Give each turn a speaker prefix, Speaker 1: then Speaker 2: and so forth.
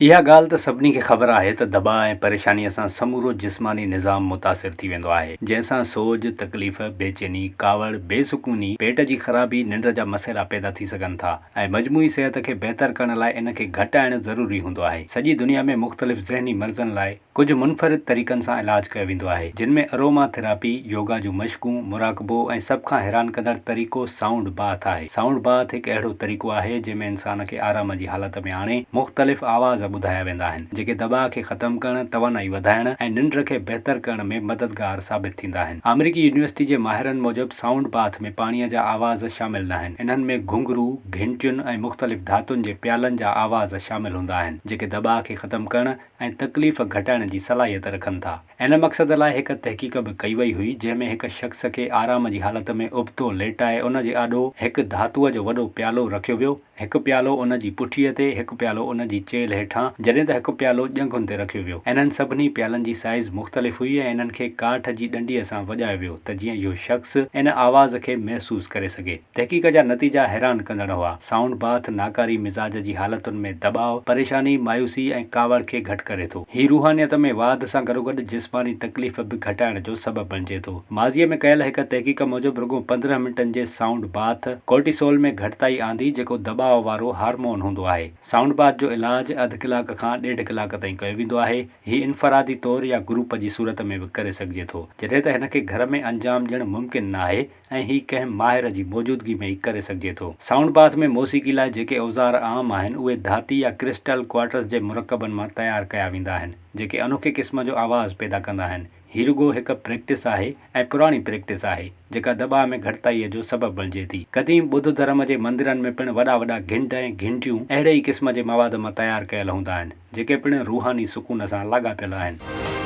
Speaker 1: اها ڳالهه ته سڀني کي خبر آهي ته دٻاء ۽ پريشانيء سان سمورو جسماني نظام متاثر ٿي ويندو آهي، جنهن سان سوڄ، تڪليف، بيچيني، ڪاوڙ، بي سڪوني، پيٽ جي خرابي، ننڊ جا مسئلا پيدا ٿي سگهن ٿا ۽ مجموعي صحت کي بهتر ڪرڻ لاء ان کي گهٽائڻ ضروري هوندو آهي. سڄي دنيا ۾ مختلف ذهني مرضن لاء ڪجهه منفرد طريقن سان علاج ڪيو ويندو آهي، جن ۾ اروما ٿراپي، يوگا جون مشقون، مراقبو ۽ سڀ کان حيران ڪندڙ طريقو سائونڊ باٿ آهي. سائونڊ باٿ هڪ اهڙو طريقو آهي، جنهن ۾ انسان کي آرام جي حالت ۾ آڻي مختلف آواز ٻڌايا ويندا آهن، جيڪي دٻاء کي ختم ڪرڻ، توانائي وڌائڻ ۽ ننڊ کي بهتر ڪرڻ ۾ مددگار ثابت ٿيندا آهن. آمريڪي يونيورسٽي جي ماهرن موجب سائونڊ باٿ ۾ پاڻيء جا آواز شامل ناهن، انهن ۾ گهنگهرو، گهنٽين ۽ مختلف ڌاتن جي پيالن جا آواز شامل هوندا آهن، جيڪي دٻاء کي ختم ڪرڻ ۽ تڪليف گهٽائڻ جي صلاحيت رکن ٿا. ان مقصد لاء هڪ تحقيق به ڪئي وئي هئي، جنهن ۾ هڪ شخص کي آرام جي حالت ۾ ابتو ليٽائي ان جي آڏو هڪ ڌاتوء جو وڏو پيالو رکيو ويو، هڪ پيالو ان جي پٺيء تي، هڪ پيالو ان جي چيلهه هيٺان، جڏهن ته هڪ پيالو ڄنگهن تي رکيو ويو. انهن سڀني پيالن جي سائيز مختلف هئي ۽ انهن کي ڪاٺ جي ڏنڊيء سان وڄايو ويو ته جيئن اهو شخص ان آواز کي محسوس ڪري سگهي. تحقيق جا نتيجا حيران ڪندڙ هئا. سائونڊ باٿ ناڪاري مزاج جي حالتن ۾ دٻاء، پريشاني، مايوسي ۽ ڪاوڙ کي گهٽ ڪري ٿو. هي روحانيت ۾ واڌ سان گڏوگڏ جسماني تڪليف به گهٽائڻ جو سبب بڻجي ٿو. ماضيء ۾ ڪيل هڪ تحقيق موجب رڳو 15 منٽن جي سائونڊ باٿ ڪورٽيسول ۾ گهٽتائي آندي جيڪو دٻاء وارو هارمون هوندو آهي. سائونڊ باٿ جو علاج اڌ ڪلاڪ کان ڏيڍ ڪلاڪ تائين ڪيو ويندو آهي. هي انفرادي طور يا گروپ جي صورت ۾ به ڪري سگهجي ٿو. جڏهن ته هن کي گهر ۾ انجام ڏيڻ ممڪن ناهي. ۽ هي ڪنهن ماهر جي موجودگي ۾ ئي ڪري سگهجي ٿو. سائونڊ باٿ ۾ موسيقي لاء جيڪي اوزار عام آهن، اهي ڌاتي يا ڪرسٽل ڪوارٽز جي مرڪبن مان تيار ڪيا ويندا آهن، جيڪي انوکي قسم جو آواز پيدا ڪندا آهن. هي رڳو هڪ پريڪٽس آهي ۽ پراڻي پريڪٽس آهي، جيڪا دٻاء ۾ گهٽتائيء جو سبب بڻجي ٿي. قديم ٻڌ ڌرم جي مندرن ۾ پڻ وڏا وڏا گهنڊ ۽ گهنٽيون اهڙي ئي قسم جي مواد مان تيار ڪيل هوندا آهن، جيڪي پڻ روحاني سڪون سان لاڳاپيل آهن.